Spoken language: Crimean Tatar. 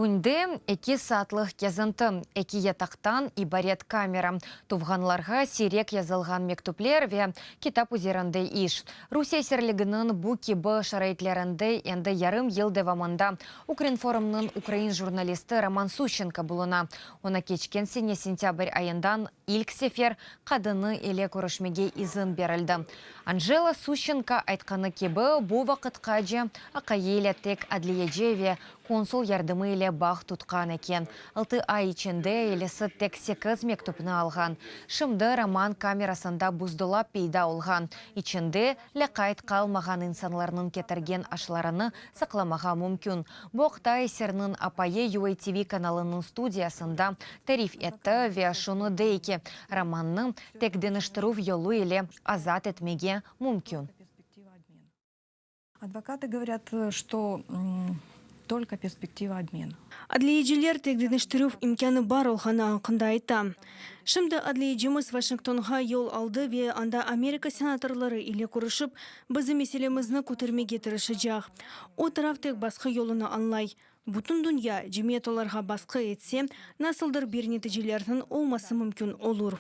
Künde eki saatlıq kezinti, eki yataqtan ibaret kamera, tuvğanlarğa siyrek yazılğan mektüpler ve kitap üzerinde iş. Rusiye esirliginiñ bu kibi şaraitlerinde endi yarım yıl devamında Ukrinformnıñ ukrain jurnalisti Roman Suşçenko buluna. Oña keçken sene sentâbr ayından ilk sefer qadını ile körüşmege izin berildi. Anjela Suşçenko aytqanı kibi, bu vaqıtqace aqayı ile tek adliyeci ve konsul yardımı ile bağ tutqan eken. Altı ay içinde ailesi tek sekiz mektüpni alğan. Şimdi Roman kamerasında buzdolap peyda olğan, içinde lâqayt qalmağan insanlarnıñ ketirgen aşlarını saqlamağa mümkün. Bu aqta esirniñ apayı UATV kanalınıñ studiyasında tarif etti ve şunı dey ki, Romannı tek deñiştirüv yolu ile azat etmege mümkün. Advokatı govorât, çto tolko perspektiva obmena. Adliyeciler tek deñiştirüv imkânı bar olğanı aqqında ayta. Şimdi adliyecimiz Vaşingtonğa yol aldı ve anda Amerika senatorları ile körüşip, bizim meselemizni kötermege tırışacaq. O taraf tek basqı yolunı añlay. Bütün dünya, cemiyet olarğa basqı etse, nasıldır bir neticelerniñ olması mümkün olur.